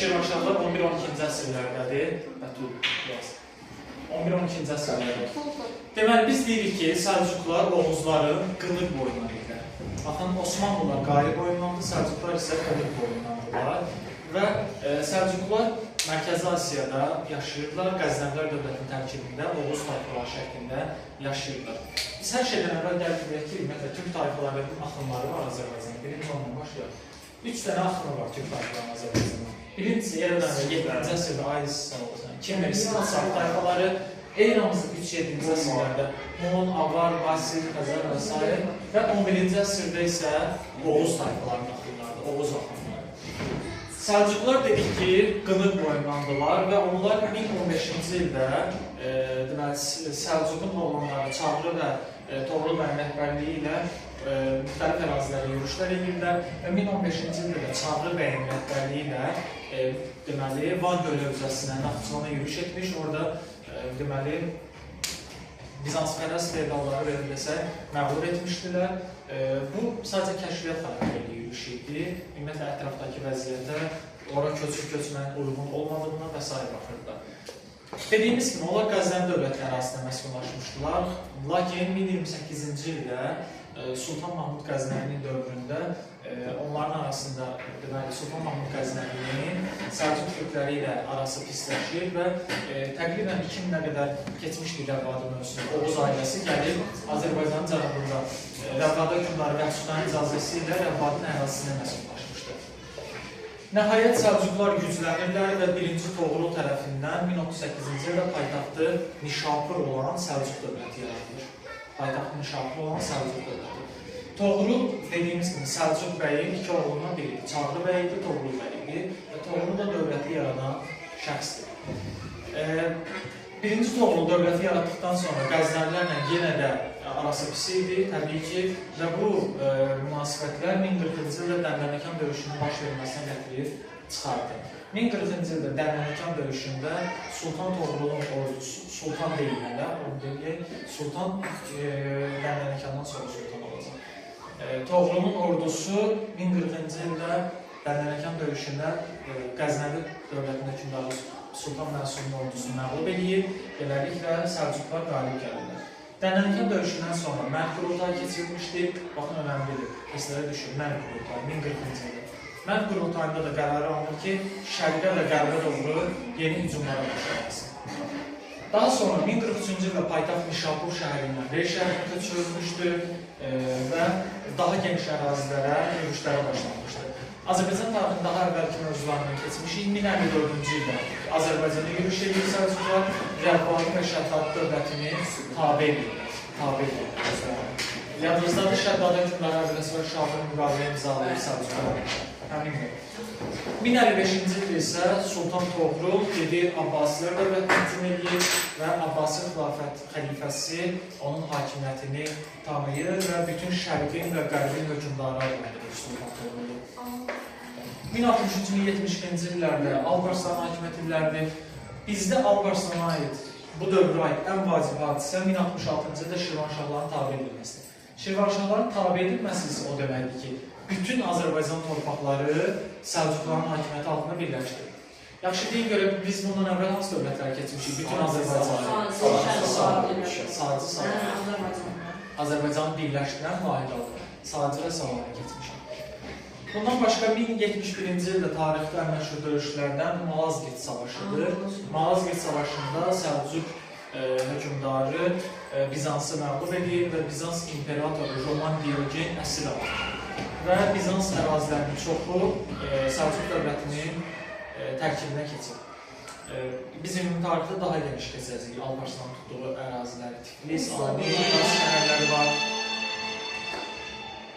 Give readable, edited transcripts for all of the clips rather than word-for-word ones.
Şirvanşahlar 11-12-ci əsrlərdədir. Bətul, yaz. 11-12-ci əsrlərdədir. Deməli, biz deyirik ki, Səlcuqlar Oğuzların qınıq boyundan idilər. Baxın, Osmanlılar Qayı boyundandır, Səlcuqlar isə qınıq boyundandırlar. Və Səlcuqlar Mərkəzi Asiyada yaşayırdılar, Qəznəvilər dövlətinin tərkibində Oğuz tayfaları şəklində yaşayırdılar. Biz hər şeydən əvvəl gəlib deyək ki, ümumiyyətlə, türk tayfalarının axınları var Azərbaycanda. Birinci ondan başlayaq. 3 dənə axını var türk tayfalarının Azərbaycanda. Birincisi eradan əvvəl 7-ci əsrdə Aydın sağ olsun. Kimmer, Sağ tayfaları, eramızın 3-7-ci əsrlərdə Hun, Avar, Vasil, Xəzər və s. Və 11-ci əsrdə isə Oğuz tayfalarının axınlarıdır, Oğuz axınları. Səlcuqlar dedik ki, qınıq boyundandılar və onlar 1015-ci ildə deməli, Səlcuqun oğlanları Çağrı və Toğrul bəyin rəhbərliyi ilə müxtəlif ərazilərə yürüşlər edirlər və 1015-ci ildə də Çağrı bəyin rəhbərliyi ilə deməli, Van gölü hövzəsinə, Naxçıvana yürüş etmiş. Orada deməli, Bizanspərəst feodalları belə desək, məğlub etmişdilər. Bu sadəcə kəşfiyyat xarakterli yürüş idi. Ümumiyyətlə, ətrafdakı vəziyyətə, ora köçüb köçmənin uyğun olmadığına və s. baxırdılar. Dediyimiz kimi, onlar Qəznəvi dövlətinin ərazisində məskunlaşmışdılar. Lakin 1028-ci ildə Sultan Mahmud Qəznəvinin dövründə onların arasında, deməli, Sultan Mahmud Qəznəvinin Səlcuq türkləri ilə arası pisləşir və təqribən 2000-ə qədər keçmişdi Rəvvadi mövzusunda. Oğuz ailəsi gəlib Azərbaycanın cənubunda Rəvvadi hökmdarı Vəhsudanın icazəsi ilə Rəvvadinin ərazisində məskunlaşmışdı. Nəhayət Səlcuqlar güclənirlər və 1-ci Toğrul tərəfindən 1038-ci ildə paytaxtı Nişapur olan Səlcuq dövləti yaradılır. Paytaxtı Nişapur olan Səlcuq dövləti. Toğrul, dediyimiz kimi, Səlcuq bəyin iki oğlundan biri idi. Çağrı bəy idi, Toğrul bəy idi və Toğrul da dövləti yaradan şəxsdir. Birinci Toğrul dövləti yaratdıqdan sonra Qəznəvilərlə yenə də arası pis idi, təbii ki, və bu münasibətlər 1040-cı ildə Dəndənəkan döyüşünün baş verməsinə gətirib çıxardı. 1040-cı ildə Dəndənəkan döyüşündə Sultan Toğrulun ordusu, Sultan deyil hələ, onu deyək, Sultan Dəndənəkandan sonra Sultan olacaq. Toğrulun ordusu 1040-cı ildə Dəndənəkan döyüşündə Qəznəvi dövlətinin hökmdarı Sultan Mənsurun ordusunu məğlub eləyir, beləliklə Səlcuqlar qalib gəlirlər. Dəndənəkan döyüşündən sonra Mərv qurultayı keçirilmişdi. Baxın, önəmlidir. Testlərə düşür. Mərv qurultayı 1040-cı ildə. Mərv qurultayında da qərarı alınır ki, şərqə və qərbə doğru yeni hücumlara başlanılsın. Daha sonra 1043-cü ildə paytaxt Nişapur şəhərindən Rey şəhərinə köçürülmüşdü və daha geniş ərazilərə yürüşlərə başlanmışdı. Azərbaycan tarixinin daha əvvəlki mövzularından keçmişik. 1054-cü ildə Azərbaycana yürüş edir Səlcuqlar, Rəvvadi və Şəddad dövlətini tabe edirlər. Tabe edirlər. Yadınızdadır, Şəddad hökmdarı Əbülhəsən Şahın müqavilə imzalayır Səlcuqlar. Həmindir. 1055-ci ildə isə Sultan Toğrul gedir Abbasilər dövlətinə hücum eləyir və Abbasi xilafət xəlifəsi onun hakimiyyətini tanıyır və bütün şərqin və qərbin hökmdarı adlandırır Sultan Toğrulu. 1063-1072-ci illərdə Alparslan hakimiyyət illərdir. Bizdə Alparslana aid, bu dövrə aid ən vacib hadisə 1066-cı ildə Şirvanşahların tabe edilməsidir. Şirvanşahların tabe edilməsi isə o deməkdir ki, bütün Azərbaycan torpaqları Səlcuqların hakimiyyəti altında birləşdi. Yaxşı, deyin görək, biz bundan əvvəl hansı dövlətləri keçmişik? Bütün Azərbaycanı. Sadəcə Azərbaycanı birləşdirən vahid adı. Sadəcə və Salahı keçmişik. Bundan başqa 1071-ci ildə tarixdə ən məşhur döyüşlərdən Malazgirt Savaşıdır. Malazgirt Savaşında Səlcuq hökmdarı Bizansı məğlub edir və Bizans imperatoru Roman Diogen əsir alır. Və Bizans ərazilərinin çoxu Səlcuq dövlətinin tərkibinə keçir. Biz ümumi tarixdə daha geniş keçəcəyik. Alparslanın tutduğu əraziləri, Tiflis, Ani, Qars şəhərləri var.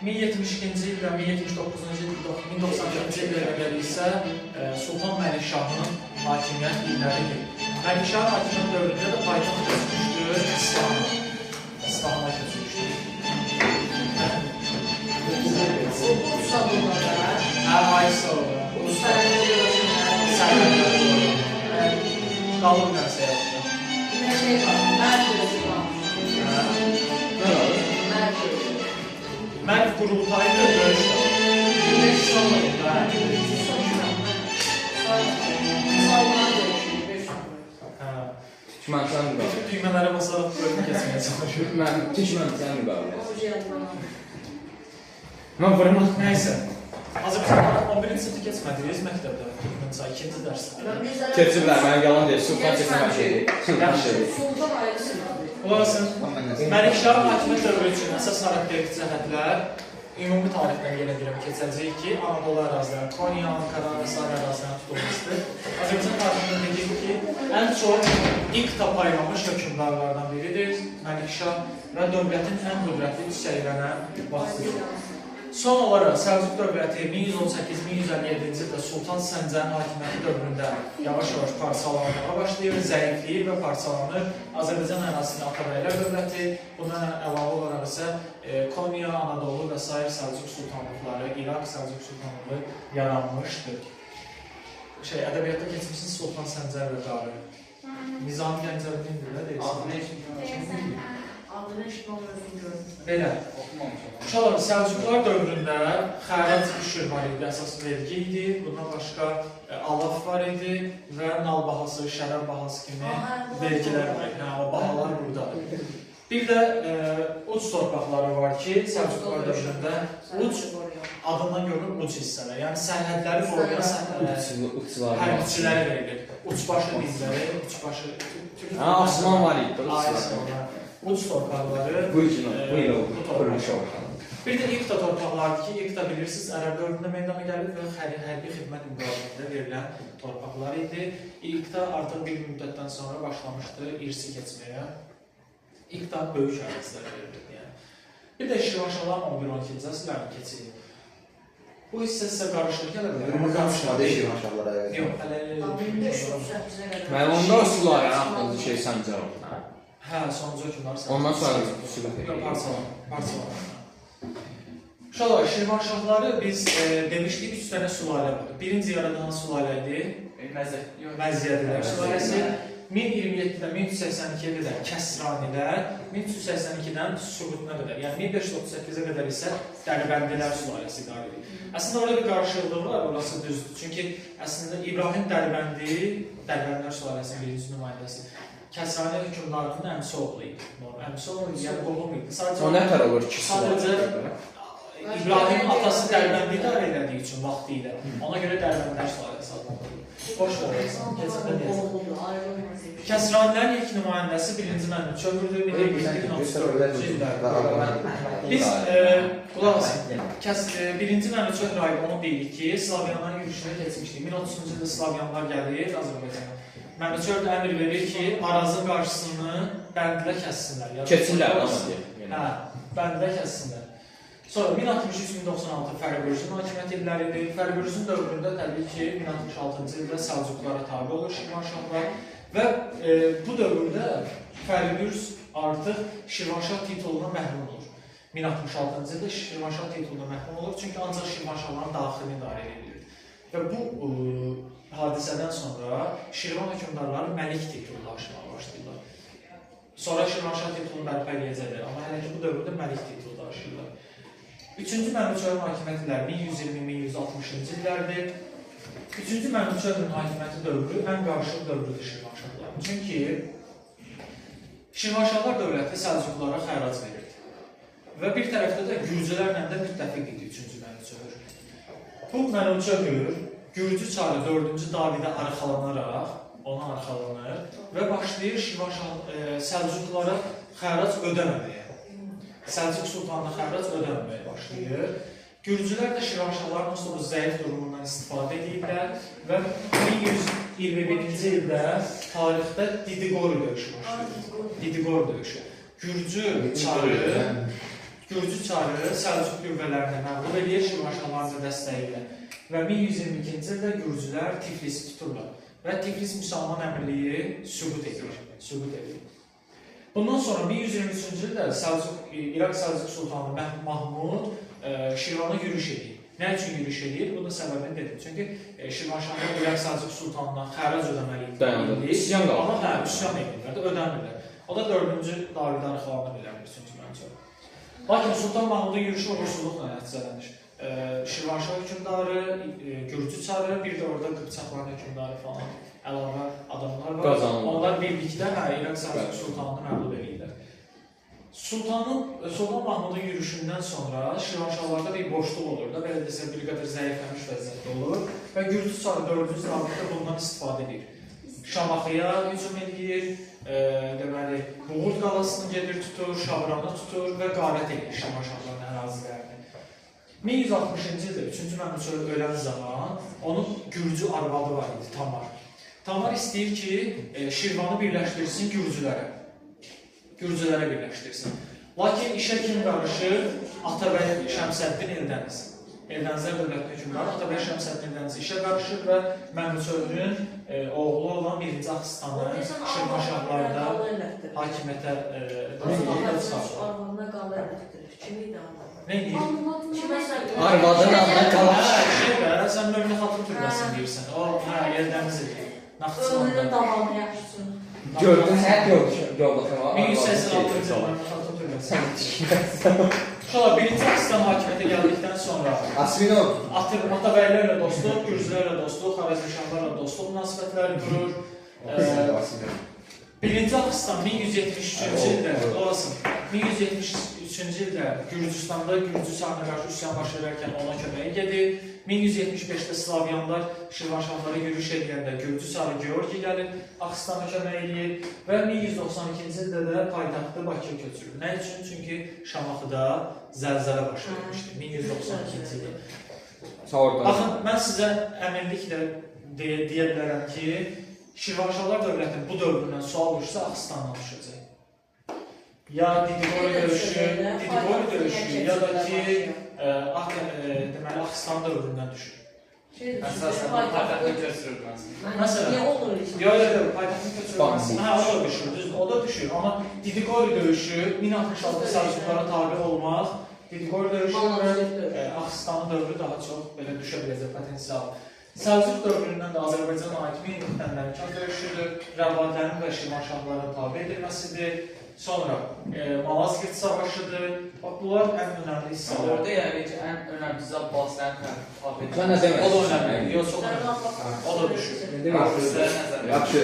1072-ci ildə, 1079-cu ildə, 1094-cü ildə qədər isə Sultan Məlikşahın hakimiyyət illəridir. Məlikşahın hakimiyyət dövründə də paytaxt köçmüşdür İsfahana. İsfahana köçmüşdür. Hə, Aysa o. Sərhədlər. Qalıb nəsə yadında. Bir şey var, Mərv döyüşü var. Nə var? Mərv döyüşü. Mərv qurultayı da döyüş də var. Güneş sonu. Hə. Sonra. sən müqavilə. Bütün düymələrə basaraq bölümü keçməyə çalışıyorum. Mən keçməm sən müqavilə. Mən vurmaq. Nəysə. Azərbaycan 11-ci sinifdə keçmədiniz məktəbdə. Türkmənçay 2-ci dərsdə. Keçiblər, mən yalan deyir. Sultan keçmək şeydir. Sultan şeydir. Sultan ayrı sınıfdır. Olasın. Məlikşahın hakimiyyət dövrü üçün əsas xarakterik cəhətlər ümumi tarixdən yenə deyirəm keçəcəyik ki, Anadolu ərazilərinin, Konya, Ankara və sair ərazilərinin tutulmasıdır. Azərbaycan tarixində dedik ki, ən çox iqta paylamış hökmdarlardan biridir Məlikşah və dövlətin ən qüdrətli çiçəklənən vaxtıdır. Son olaraq Səlcuq dövləti 1118-1157-ci ildə Sultan Səncərin hakimiyyəti dövründə yavaş-yavaş parçalanmağa başlayır, zəifləyir və parçalanır. Azərbaycan ərazisində Atabəylər dövləti, bundan əlavə olaraq isə Konya, Anadolu və sair Səlcuq sultanlıqları, İraq Səlcuq sultanlığı yaranmışdır. Ədəbiyyatda keçmişsiniz Sultan Səncər və Qarı. Nizami Gəncəvinin də deyilsin. Adını eşitməm özüm gördüm. Belə. Uşaqlar, Səlcuqlar dövründə xərac müşür var idi, əsas vergi idi. Bundan başqa alaf var idi və nal bahası, şərab bahası kimi vergilər var idi. Hə, o bahalar buradadır. Bir də uc torpaqları var ki, Səlcuqlar dövründə uc adından görünür uc hissələr. Yəni sərhədləri qoruyan hərbçiləri verilir. Uçbaşı dilləri, uçbaşı... Hə, Osman var idi. Uc torpaqları, bu il qurmuş oldu. Bir də İqta torpaqlardır ki, İqta bilirsiniz, ərəb dövründə meydana gəlib və hərbi xidmət müqabilində verilən torpaqlar idi. İqta artıq bir müddətdən sonra başlamışdı irsi keçməyə. İqta böyük ərazilər verilirdi yəni. Bir də Şirvanşahların 11-12-ci əsrlərini keçirik. Bu hissə sizə qarışıq gələ bilər. Amma qarışmadı Şirvanşahlara. Yox, hələ... 1538-ə qədər. Mənim onda o sülalənin axırıncı şey Səncər oldu. Hə, sonuncu hökmdar Səncər. Ondan sonra süqut edir. Yox, parçalanır. Uşaqlar, Şirvanşahları biz demişdik, 3 dənə sülalə var. Birinci yaradılan sülalə idi. Məziyyədilər sülaləsi. 1027-dən 1382-yə qədər Kəsranilər, 1382-dən Süqutuna qədər, yəni 1538-ə qədər isə Dərbəndilər sülaləsi idarə edir. Əslində orada bir qarışıqlıq var, orası düzdür. Çünki əslində İbrahim Dərbəndi, Dərbəndilər sülaləsinin birinci nümayəndəsi, Kəsrani hökmdarının əmsi oğlu idi. Əmsi oğlu idi, yəni qohum idi. O nə tər olur ki, Sadəcə İbrahim atası Dərbəndi idarə elədiyi üçün vaxtı ilə. Ona görə Dərbəndilər sülaləsi adlandırılır. Boş ver, keçəndə deyəsən. Kəsranilərin ilk nümayəndəsi 1-ci Məmmədçöhürdür, 1034-cü illərdə. Biz, qulaq asın, 1-ci Məmmədçöhür ayı onu deyirik ki, Slavyanların yürüşünə keçmişdik. 1030-cu ildə Slavyanlar gəlir Azərbaycana. Məmmədçöhür də əmr verir ki, Arazın qarşısını bəndlə kəssinlər. Keçirlər, amma deyim. Hə, bəndlə kəssinlər. Sonra 1063-1096 Fərqürzün hakimiyyət illəri idi. Fərqürzün dövründə təbii ki, 1066-cı ildə Səlcuqlara tabe olur Şirvanşahlar və bu dövrdə Fərqürz artıq Şirvanşah tituluna məhrum olur. 1066-cı ildə Şirvanşah tituluna məhrum olur, çünki ancaq Şirvanşahların daxilini idarə edirdi. Və bu hadisədən sonra Şirvan hökmdarları məlik titulu daşımağa başlayırlar. Sonra Şirvanşah titulunu bərpa eləyəcəklər, amma hələ ki bu dövrdə məlik titulu daşıyırlar. Üçüncü Məmmədçöhrün hakimiyyət illəri 1120-1160-cı illərdir. Üçüncü Məmmədçöhrün hakimiyyəti dövrü ən qarışıq dövrüdür Şirvanşahların. Çünki Şirvanşahlar dövləti Səlcuqlara xərac verirdi. Və bir tərəfdə də Gürcülərlə də müttəfiq idi üçüncü Məmmədçöhr. Bu Məmmədçöhr Gürcü çarı 4-cü Davidə arxalanaraq, ona arxalanır və başlayır Səlcuqlara xərac ödəməməyə. Səlcuq sultanına xərac ödəməməyə başlayır. Gürcülər də Şirvanşahların o zəif durumundan istifadə edirlər və 1121-ci ildə tarixdə Didiqori döyüşü başlayır. Didiqori döyüşü. Gürcü çarı Səlcuq qüvvələrini məğlub edir Şirvanşahların da dəstəyi ilə. Və 1122-ci ildə Gürcülər Tiflisi tuturlar və Tiflis Müsəlman Əmirliyi süqut edir. Bundan sonra 1123-cü ildə İraq Səlcuq Sultanı Mahmud Şirvana yürüş edir. Nə üçün yürüş edir? Bunun səbəbini dedim. Çünki Şirvanşahlar İraq Səlcuq Sultanından xərac ödəməli idi. İsyan qalır. Amma hə, üsyan edirlər də, ödəmirlər. O da 4-cü Davidə arxalanır ilə 3-cü Məmmədçöhr. Lakin Sultan Mahmudun yürüşü uğursuzluqla nəticələnir. Şirvanşah hökmdarı, Gürcü çarı, bir də orada Qıpçaqların hökmdarı falan əlavə adamlar var. Qazanlı. Onlar birlikdə İraq Səlcuq sultanını məğlub eləyirlər. Sultan Mahmudun yürüşündən sonra Şirvanşahlarda bir boşluq olur da, belə desək bir qədər zəifləmiş vəziyyətdə olur və Gürcü çarı 4-cü Zabit də bundan istifadə edir. Şamaxıya hücum eləyir, deməli Buğurd qalasını gedir tutur, Şabranı tutur və qarət eləyir Şirvanşahların ərazilərini. 1160-cı ildə 3-cü Məmlüçör ölən zaman onun Gürcü arvadı var idi, Tamar. Tamar istəyir ki, Şirvanı birləşdirsin Gürcülərə. Gürcülərə birləşdirsin. Lakin işə kim qarışır? Atabəy Şəmsəddin Eldəniz. Eldənizlər dövlətinin hökmdarı Atabəy Şəmsəddin Eldəniz işə qarışır və Məmlüçörün oğlu olan 1-ci Axıstanı Şirvanşahlarda hakimiyyətə taxta çıxarır. Arvadına qala elətdirir. Kim idi arvadı? Nə edir? Kiməsə Arvadın adına qala. Hə, şey də, sən Möminə Xatun türbəsini deyirsən. O, hə, Eldəniz idi. Ömrünün Naxçıvanda. davamı yaxşısın. Gördün, həyat yoldaşım. 1186-cı il Möminə Xatun türbəsi. Uşaqlar, 1-ci Axıstan hakimiyyətə gəldikdən sonra Asminov. Atabəylərlə dostluq, Gürcülərlə dostluq, Xarəzmşahlarla dostluq münasibətləri qurur. 1-ci Axıstan 1173-cü ildə, olasın, 1173-cü ildə Gürcüstanda Gürcü çarına qarşı üsyan baş verərkən ona köməyə gedir. 1175-də Slavyanlar Şirvanşahlara yürüş edəndə Gürcü çarı Georgi gəlir, Axıstana kömək eləyir və 1192-ci ildə də paytaxtı Bakıya köçürür. Nə üçün? Çünki Şamaxıda zəlzələ baş vermişdi 1192-ci ildə. Baxın, mən sizə əminliklə deyə bilərəm ki, Şirvanşahlar dövlətinin bu dövründən sual düşsə Axıstandan düşəcək. Ya Didiqori döyüşü, ya da ki, deməli Axıstan dövründən düşür. Əsasən paytaxtın köçürülməsi. Məsələn, Niyə olur? Yox, yox, paytaxtın köçürülməsi. Hə, o da düşür, düzdür, o da düşür. Amma Didiqori döyüşü 1066 Səlcuqlara tabe olmaq, Didiqori döyüşü və Axıstanın dövrü daha çox belə düşə biləcək potensial. Səlcuq dövründən də Azərbaycana aid 1000 Dəndənkən döyüşüdür, Rəvadilərin və Şirvanşahların tabe edilməsidir. Sonra Malazgirt savaşıdır. Bax, bunlar ən önəmli hissələr. Orada yəni ki, ən önəmlisi Abbasilərin tabe Mən nə demək O da önəmlidir. Yox, çox önəmli. O da düşür. Yaxşı.